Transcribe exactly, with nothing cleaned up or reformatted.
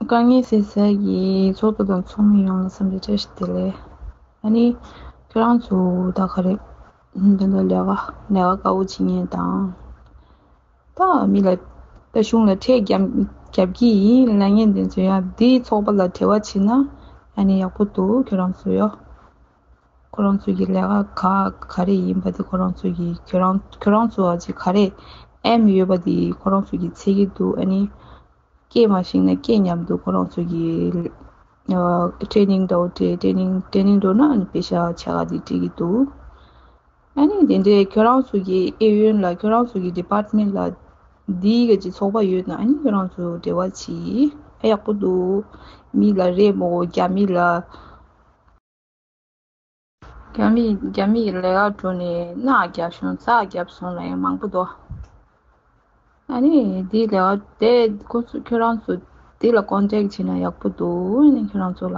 དཀའ་ངལ་སེལ་ས་གི་ཚོགས་གཙོ་དང་ཚོགས་མི་ཡོངས་ལ་འཚམས་འདྲི་བཀྲ་ཤིས་བདེ་ལེགས། ཨ་ནི་ཁྱོད་རང་ཚོ་ད་ག་རེ་འདི་འདྲ་ལས་ཀ་ལས་ཀ་དཀའ་བོ་བྱེད་མཁན་དང་། ད་མི་ལ་ད་གཞུང་ལ་ཁྲལ་རྒྱབ་རྒྱབ་ཀྱི་ཡིན་ལབ་མཁན་དེ་ཚོ་ཡང་འདིའི་ཚོགས་པ་ལ་འབྲེལ་བ་བྱེད་ན་ཨ་ནི་ཡག་པོ་འདུག་ཁྱོད་རང་ཚོ་ཡོ། ཁོ་རང་ཚོ་གི་ལས་ཀ་ག་ག་རེ་ཡིན་པ་དེ་ཁོ་རང་ཚོ་གི་ཁྱོད་རང་ཁྱོད་རང་ཚོ་ཨ་ཅེ་ག་རེ་ཨེམ་ཡོད་པ་དེ་ཁོ་རང་ཚོ་གི་འཚོལ་གྱི་འདུག་ཨ་ནི་སྐད་མ་ཤེས་ན་སྐད་མཉམ་དུ་ཁོ་རང་ཚོ་གི་ཨ་ཊེ་ནིང་འདྲ་བོ་སྤྲད་ཊེ་ནིང་ཊེ་ནིང་འགྲོ་ན་ཨ་ནི་པེ་ཤ་ཆ་ག་དེ་སྤྲད་ཀྱི་འདུག་ཨ་ནི་དེ་འདྲའི་ཁྱོད་རང་ཚོ་གི་ཨེ་ཡོན་ལ་ཁྱོད་རང་ཚོ་གི་ཌི་པཱར་ཊི་མེན་ཊི་ལ་འདི་ག་ཅིག་ཚོགས་པ་ཡོད་ན་ཨ་ནི་ཁྱོད་རང་ཚོ་འབྲེལ་བ་གྱིས་ཨ་ཡག་པོ་འདུག་མི་ལ་རེད་མོ་རྒྱ་མི་ལ། རྒྱ་མི་རྒྱ་མི་ཡི་ལས་ཀ་འགྲོ་ནས་སྣག་བརྒྱབ་བྱུང་རྩྭ་བརྒྱབ་སོང་ལ་ཡང་མང་པོ་འདུག་ཨ་ནི་འདི་ལས་ཀ་དེ་ཁོ་ཚོ་ཁྱོད་རང་ཚོ་འདི་ལ་ཀོན་ཊེག་བྱས་ན་ཡག་པོ་འདུག་ཨ་ནི་ཁྱོད་རང་ཚོ་ལ།